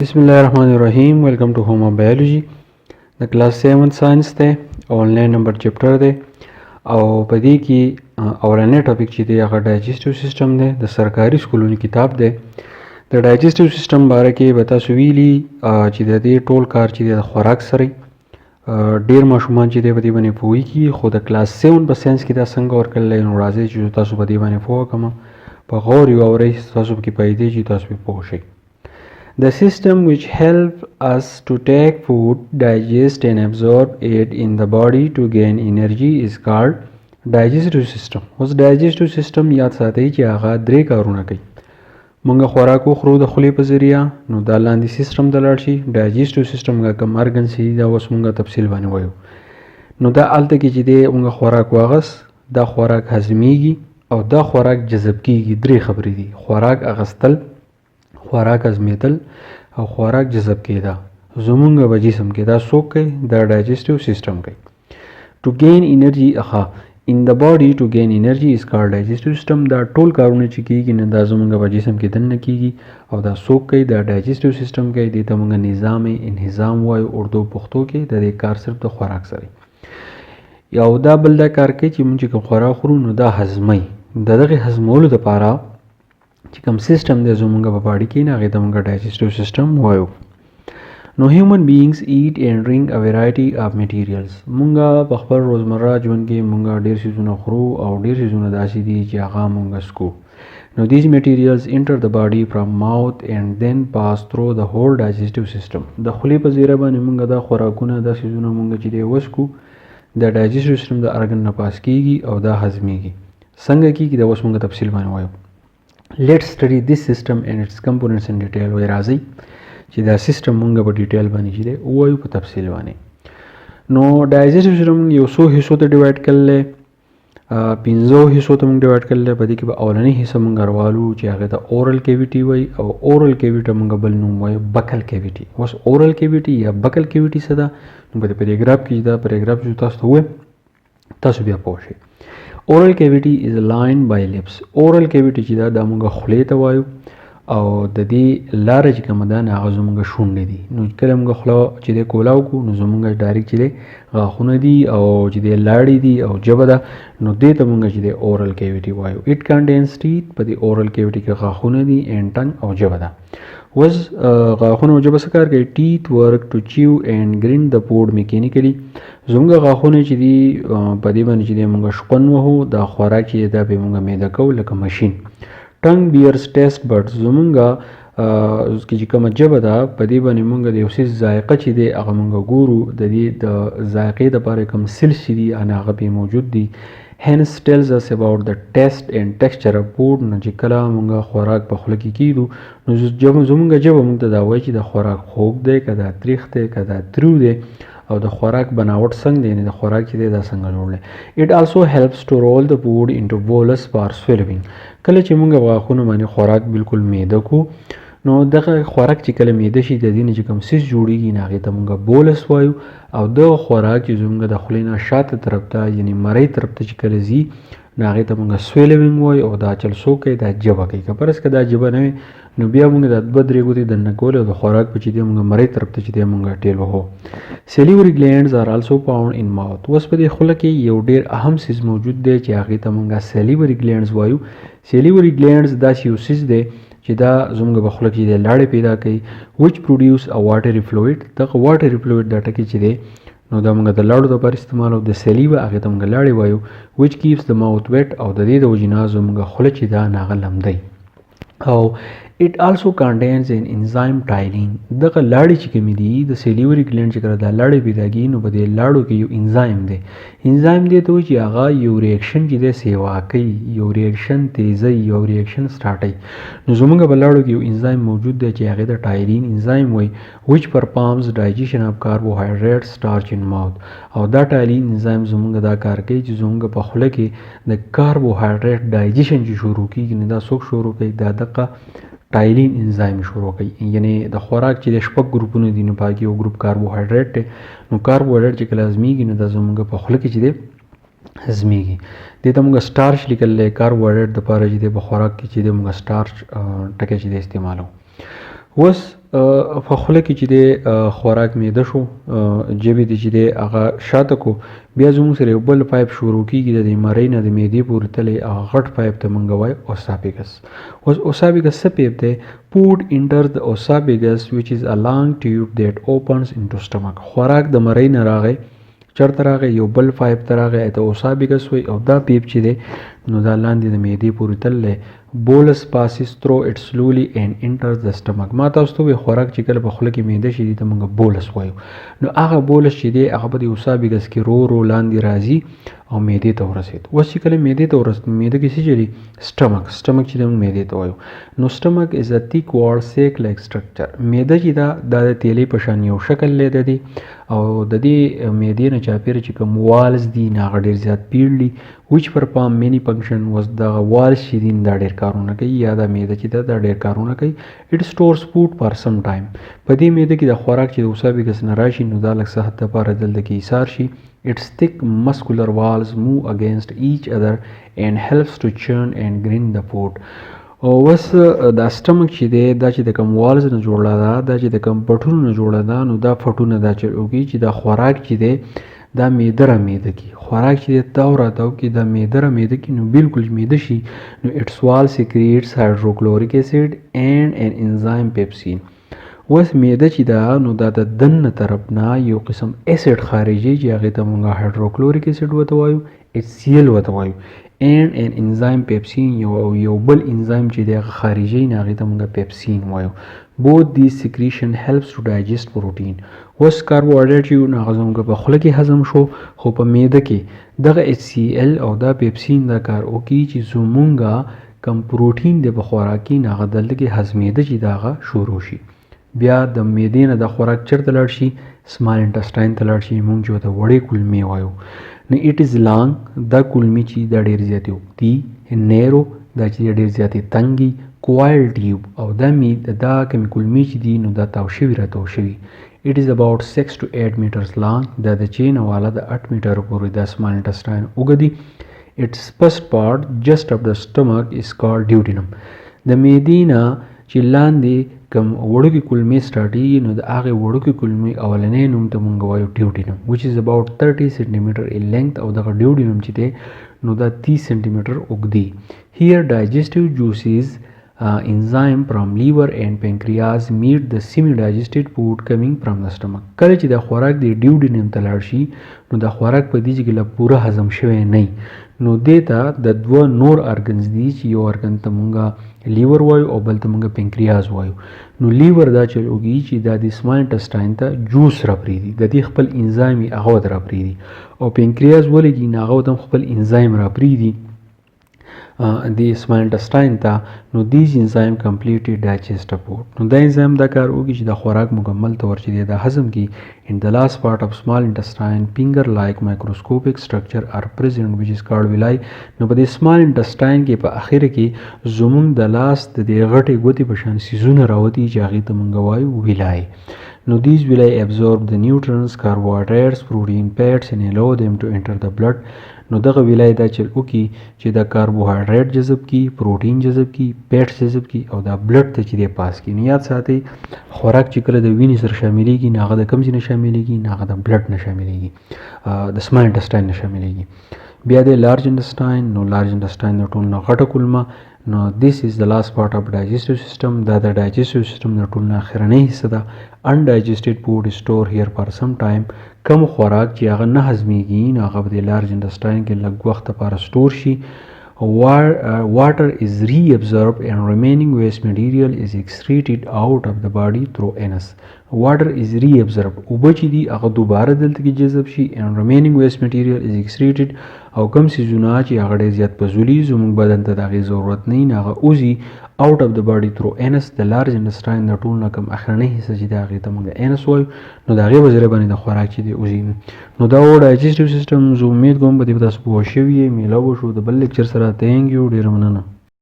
بسم الله الرحمن الرحیم. Welcome to Home of Biology. د کلاس 7 ساينس دی، اولنی نمبر چپټر دی او په دې کې اولنی ټاپک چې دی هغه ډایجسټیو سیستم دی. د سرکاري سکولونو کتاب دی. د ډایجسټیو سیستم باره کې به تاسو ویلي چې د دې ټول کار چې دی د خوراک سره. ډیر ماشومان چې دی په دې باندې پوهېږي، خو د کلاس 7 په ساينس کې دا څنګه ورکړلی؟ نو راځئ چې تاسو په دې باندې پوه کړم. په غور یې واورئ، تاسو پکې پیدې چې تاسو پرې پوه شئ. The system which help us to take food, digest and absorb it in the body to gain energy is called digestive system. اوس digestive system یاد ساتئ چې هغه درې کارونه کوي. مونږ خوراک وخورو د خولې په ذریعه، نو دا لاندې سیستم ته لاړ شي. ډایجسټیو سیستم کوم ارګنس دي، دا اوس مونږ تفصیل باندې وایو. نو دا هلته کې چې دی مونږ خوراک واغست، دا خوراک هضمیږي او دا خوراک جذب کیږي. درې خبرې دي: خوراک اغستل، خوراک هضمېدل او خوراک جذب کېده زمونږ په جسم کې. دا څوک کوي؟ دا ډایجسټیو سیستم کوي. To gain energy اخا in the body to gain energy is called digestive system. دا ټول کارونه چې کیږي نه، دا زمونږ په جسم کې دننه کیږي او دا څوک کوي؟ دا ډایجسټیو سیستم کوي. دې ته مونږ نظام انهضام وایو اردو پښتو کې. د دې کار صرف د خوراک سره یو دا بل دا کار کوي چې مونږ چې کوم خوراک خورو نو دا هضموي. د دغې هضمولو دپاره چې کوم سیستم دی زمونږ په باډي کې نه، هغې ته مونږ ډایجسټیو سیستم وایو. نو human beings eat and drink a variety of materials. مونږ په خپل روزمره ژوند کې مونږ ډېر څیزونه خورو او ډېر څیزونه داسې دي چې هغه مونږ څکو. نو these materials enter the body from mouth and then pass through the whole digestive system. د خولې په ذریعه باندې مونږ دا خوراکونه، دا څیزونه مونږ چې دی وڅکو، د ډایجسټیو سیستم د ارګن نه پاس کیږي او دا هضمیږي. څنګه کیږي، دا اوس مونږ تفصیل باندې وایو. Let's study this system and its components in detail. وای راځئ چې دا سیستم مونږ په ډیټیل باندې چې دی ووایو، په تفصیل باندې. نو ډایجسټیو سیستم یو څو حصو ته ډیوایډ کړل، پنځو حصو ته مونږ ډیوایډ کړل. په دې کې به اولنۍ حصه مونږ راوالو چې هغه ته اورل کیویټي وایي او اورل کیویټي مونږ بل نوم وایو بکل کیویټي. اوس اورل کیویټي یا بکل کیویټي څه ده؟ نو په دې پاراګراف کې، دا پاراګراف چې تاسو ته ووایم، تاسو بیا پوه شئ. Oral cavity is lined by lips. Oral cavity چې دا د مونږ خولې ته وایو او د دې لاره چې کومه ده نو هغه زمونږ شونډې دي. نو کله مونږ خوله چې دی کولاو کو، نو زمونږ ډایرکټ چې دی غاښونه دي او چې دی لاړې دي او ژبه ده. نو دې ته مونږ چې دی اورل کیویټي وایو. It contains teeth. په دې اورل کیویټي کې غاښونه دي، and tongue او ژبه ده. اوس غاښونه او ژبه څه کار کوي؟ Teeth work to chew and grind the food mechanically. زمونږ غاښونه چې دي، په دې باندې چې دی مونږ شخوند وهو، دا خوراک چې دا به مونږ میده کوو لکه ماشین. Tongue bears taste buds. زمونږ کې چې کومه ژبه ده، په دې باندې مونږ د یو څیز ذایقه چې دی هغه مونږ ګورو. د دې د ذایقې دپاره کوم سیلز چې دي هغه پې موجود دي، hence tells us about the taste and texture of food. نو چې کله مونږ خوراک په خوله کې کیدو، نو زمونږ ژبه مونږ ته دا وایي چې د خوراک خوږ دی که دا تریخ دی که دا تریو دی او د خوراک بناوټ څنګه دی، یعنې د خوراک چې دی دا څنګه جوړ دی. It also helps to roll the food into bolus for swallowing. کله چې مونږ غاښونو باندې خوراک بالکل میده کو، نو دغه خوراک چې کله میده شي، د دې نه چې کوم څیز جوړیږي نو هغې ته مونږ بولس وایو. او دغه خوراک چې زمونږ د خولې نه شاته طرف ته، یعنې مرۍ طرف ته چې کله ځي، نو هغې ته مونږ سویلوینګ وایو او دا چل څوک کوي؟ دا ژبه کوي. که فرض که دا ژبه نه وي، نو بیا مونږ دا دوه درې ګوتې دننه کولې او د خوراک په چې دی مونږ مرۍ طرف ته چې دی مونږ ټیل وهو. Salivary glands are also found in mouth. اوس په دې خوله کې یو ډیر اهم څیز موجود دی چې هغې ته مونږ salivary glands وایو. Salivary glands داسې یو څیز دی چې دا زمونږ په خوله کې د لاړې پیدا کوي، which produce a watery fluid. دغه watery fluid، دا ټکی چې دی، نو دا موږ د لاړو لپاره استعمالو. د saliva هغې ته موږ لاړې وایو، which keeps the mouth wet. او د دې د وجې نه زموږ خوله چې ده هغه لمدوي. او it also contains an enzyme ptyalin. دغه لاړې چې کومې دي، د salivary gland چې کله دا لاړې پیدا کېږي، نو په دې لاړو کې یو انزایم دی. انزایم دی ته وایي چې هغه یو ریاکشن چې دی سیوا کوي، یو ریاکشن تیزوي، یو ریاکشن سټارټوي. نو زموږ په لاړو کې یو انزایم موجود دی چې هغې ته ټایلین انزایم وایي، which performs digestion of carbohydrate starch in mouth. او دا ټایلین انزایم زموږ دا کار کوي چې زموږ په خوله کې د کاربوهایډریټ ډایجیشن چې شروع کیږي، نو دا څوک شروع کوي؟ دا دقه ټایلین انزایم شروع کوي. یعنی د خوراک چې د شپږ ګروپونه دي، نو پاکې یو ګروپ کاربوهایډریټ دی. نو کاربوهایډریټ چې کله هضمیږي، نو دا زموږ په خوله کې چې دی هضمیږي. دې ته موږ سټارچ لیکل دی. کاربوهایډریټ دپاره چې دی په خوراک کې چې دی موږ سټارچ ټکی چې دی استعمالو. اوس په خوله کې چې دی خوراک میده شو، ژبې دې چې دی هغه شاته کو، بیا زموږ سره یو بل پایپ شروع کیږي د دې مرۍ نه د معدې پورې تللی، هغه غټ پایپ ته مونږ وایو اوساپیګس. اوس اوساپیګس څه پایپ دی؟ Food enters the esophagus, which is a long tube that opens into stomach. خوراک د مرۍ نه راغی، چرته راغی؟ یو بل پایپ ته راغی، ته اوسابیګس وایي، او دا پیپ چې دی نو دا لاندې د معدې پورې تللی. Bolus passes through it slowly and enters the stomach. ما تاسو ته وویل خوراک چې کله په خوله کې میده شي، دې ته موږ بولس وایو. نو هغه بولس چې دی هغه په دې اوسابیګس کې رو رو لاندې راځي او معدې ته ورسېد. اوس چې کله معدې ته ورسېد، معده کې څه چلی؟ سټمک. سټمک چې دی موږ معدې ته وایو. نو stomach is a thick wall sac like structure. معده چې ده دا د تیلې په شان یو شکل دی د دې، او د دې معدې نه چاپېره چې کوم والز دي نو هغه ډېر زیات پیړ دي، which perform many function. اوس دغه والز چې دي دا ډېر کارونه کوي، یا دا معده چې ده دا ډېر کارونه کوي. It stores food for some time. په دې معده کې د خوراک چې د اوسابیګس نه راشي نو دا لږ څه حد دپاره دلته کې ایسار شي. Its thick muscular walls move against each other and helps to churn and grind the food. او اوس دا سټمک چې دی دا چې د کوم والز نه جوړه ده، دا چې د کوم پټونو نه جوړه ده، نو دا پټونه دا چې وکړي چې دا خوراک چې دی دا میده را میده کړي. خوراک چې دی تاو را تاو کړي، دا میده را میده کړي، نو بالکل میده شي. نو its wall secretes hydrochloric acid and an enzyme pepsin. اوس معده چې ده نو دا د دننه طرف نه یو قسم اسید خارجي چې هغې ته مونږ هایدروکلوریک اسید ورته وایو، HCl ورته وایو، and an enzyme pepsin، یو بل انزایم چې دی هغه خارجي نه هغې ته مونږ پیپسین وایو. Both these secretion helps to digest protein. اوس کاربوهایډریټ چې نو هغه زموږ په خوله کې هضم شو، خو په معده کې دغه HCl او دا پیپسین دا کار وکړي چې زمونږ کم پروټین دی په خوراک کې نو هغه دلته کې هضمېده چې دا هغه شروع شي. بیا د معدې نه د خوراک چېرته لاړ شي؟ سمال انټسټاین ته لاړ شي، مونږ چې ورته وړې کولمې وایو. نو it is long، دا کولمې چې دا ډېر زیاتې اوږدې، narrow، دا چې ډېر زیاتې تنګې، coiled tube، او دا می دا کومې کولمې چې دي نو دا تاو شوي را تاو شوي. It is about 6 to 8 meters long. دا د چین والا د 8 میټر پورې د سمال انټسټاین اوږد دي. Its first part just of the stomach is called duodenum. د معدې نه چې لاندې کوم وړوکې کولمې سټارټېږي نو د هغې وړوکې کولمې اولنی نوم ته مونږ وایو duodenum, which is about 30 centimeter in length. او دغه duodenum چې دی نو دا 30 سنټي اوږد دی. Here digestive juices, enzyme from liver and pancreas meet the semi digested food coming from the stomach. کله چې د خوراک د ډیوډینم ته لاړ شي نو د خوراک په دې کې لا پوره هضم شوی نه، نو دې ته د دوه نور ارګنز دي چې یو ارګن ته مونږه لیور وایو او بل ته مونږه پنکریاز وایو. نو لیور دا چل وکړي چې دا د سمال انټسټاین ته جوس را پرېږدي، د دې خپل انزایم یې هغه ورته را پرېږدي، او پنکریاز ولګي نو هغه ورته خپل انزایم را پرېږدي د سمال انټسټاین ته. نو these enzyme completely digest food. نو دا انزایم دا کار وکړي چې د خوراک مکمل طور چې دی دا هضم کړي. In the last part of small intestine, finger like microscopic structure are present, which is called villi. نو په دې سمال انټسټاین کې په اخر کې زمونږ د لاس د دې غټې ګوتې په شان څیزونه راوتي چې هغې ته مونږ وایو villi. نو these villi absorb the nutrients, carbohydrates, protein, fats and allow them to enter the blood. نو دغه villi دا چل وکړي چې د کاربوهایډریټ جذب کړي، پروټین جذب کړي، فیټس جذب کړي او دا blood ته چې دی پاس کړي. نو یاد ساتئ، خوراک چې کله د وینې سره شاملېږي نو هغه د کوم ځای نه شاملېږي؟ نو هغه د blood نه شاملېږي، د سمال انټسټاین نه شاملېږي. بیا د لارج انټسټاین. نو لارج انټسټاین د ټولو نه غټه کولمه. نو this is the last part of digestive system. دا د digestive system د ټولو نه اخرنۍ حصه ده. Undigested food is store here for some time. کم خوراک چې هغه نه هضمېږي نو هغه په دې لارج انټسټاین کې لږ وخت لپاره سټور شي. Water is reabsorbed and remaining waste material is excreted out of the body through anus. Water is reabsorbed، اوبه چې دي هغه دوباره دلته کې جذب شي، and remaining waste material is excreted، او کم څیزونه چې هغه ډېر زیات فضولي زموږ بدن ته د هغې ضرورت نه وي نو هغه وځي out of the body through anus. د لارج انټسټاین د ټولو نه کم اخرنۍ حصه چې ده هغې ته موږ anus وایو، نو د هغې په ذریعه باندې د خوراک چې دی وځي. نو دا و ډایجسټیو سیستم. زه امید کوم په دې به تاسو پوه شوي یئ. میلاو به شو د بل لیکچر سره. Thank you، ډېره مننه.